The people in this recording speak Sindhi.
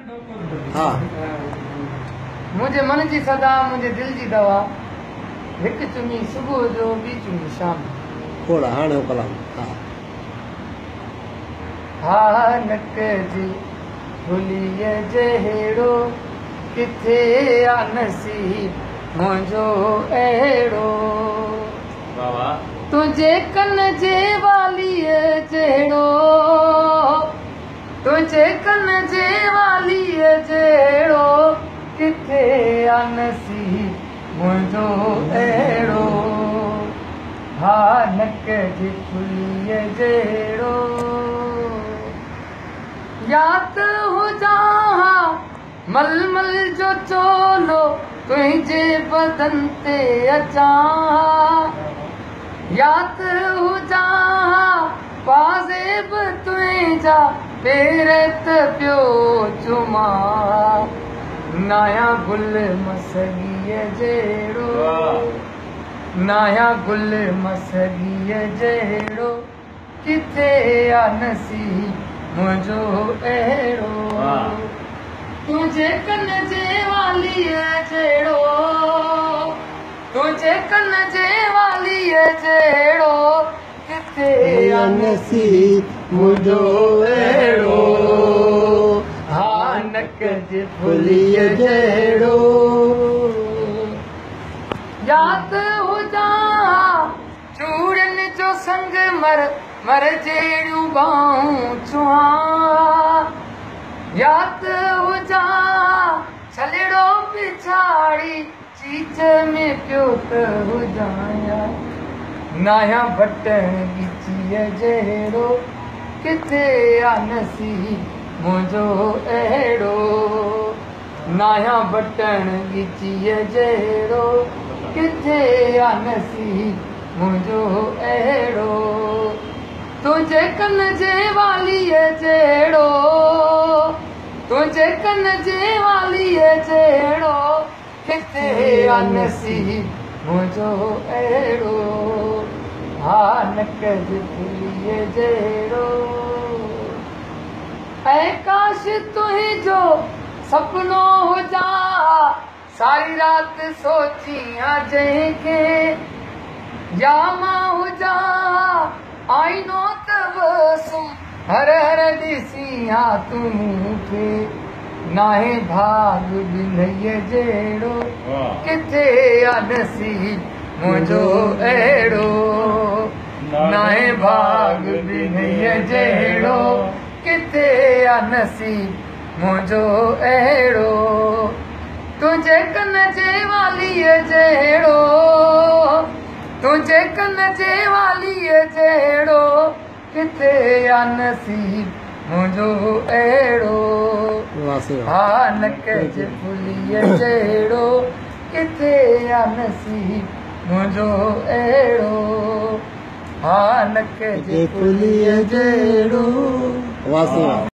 ها. منهنجي من جي صدا، منهنجي دل جي دوا، هڪ چمي صبح جو، ٻي چمي شام. کوڙ هاڻي ڪلام. ها. ها نڪ جي ڦليءَ جهڙو ڪٿي آ نصيب منهنجو اهڙو. تنهنجي ڪن جي واليءَ جهڙو، تنهنجي ڪن جي واليءَ جهڙو ڪٿي آ نصيب منهنجو اهڙو. ها نڪ جي ڦليءَ جهڙو. ياد هجان ها ململ جو چولو تنهنجي بدن تي اچان ها. ياد هجان ها پازيب تنهنجا پير ته پيو چمان. نايا گل مسڳيءَ جهڙو، نايا گل مسڳيءَ جهڙو ڪٿي آ نصيب منهنجو اهڙو. تنهنجي ڪن جي واليءَ جهڙو، تنهنجي ڪن جي واليءَ جهڙو ڪٿي آ نصيب منهنجو اهڙو. ها نڪ جي ڦليءَ جهڙو. ياد هجان چوڙين جو سنگ مر مر جهڙيون ٻانهون ڇهان. ياد هجان ڇلڙو پڇاڙي چيچ ۾ پيو ته هجان. نايا بٽڻ ڳچيءَ جهڙو ڪٿي آ نصيب منهنجو اهڙو. نايا بٽڻ ڳچيءَ جهڙو ڪٿي آ نصيب منهنجو اهڙو. تنهنجي ڪن جي واليءَ جهڙو، تنهنجي ڪن جي واليءَ جهڙو ڪٿي آ نصيب منهنجو اهڙو. ها نڪ جي ڦليءَ جهڙو. ۽ ڪاش تنهنجو سپنو هجان، ساري رات سوچيان جنهن کي. يا مان هجان آئينو ته بس هر هر ڏسيان تون مون کي. ناهي ڀاڳ ٻنهيءَ جهڙو ڪٿي آ نصيب منهنجو اهڙو. ناهي ڀاڳ ٻنهيءَ جهڙو ڪٿي آ نصيب منهنجو اهڙو. تنهنجي ڪن جي واليءَ جهڙو، تنهنجي ڪن جي واليءَ جهڙو ڪٿي آ نصيب منهنجو اهڙو. ها نڪ جي ڦليءَ جهڙو ڪٿي آ نصيب منهنجو اهڙو. ها نڪ جي ڦليءَ جهڙو. واهه.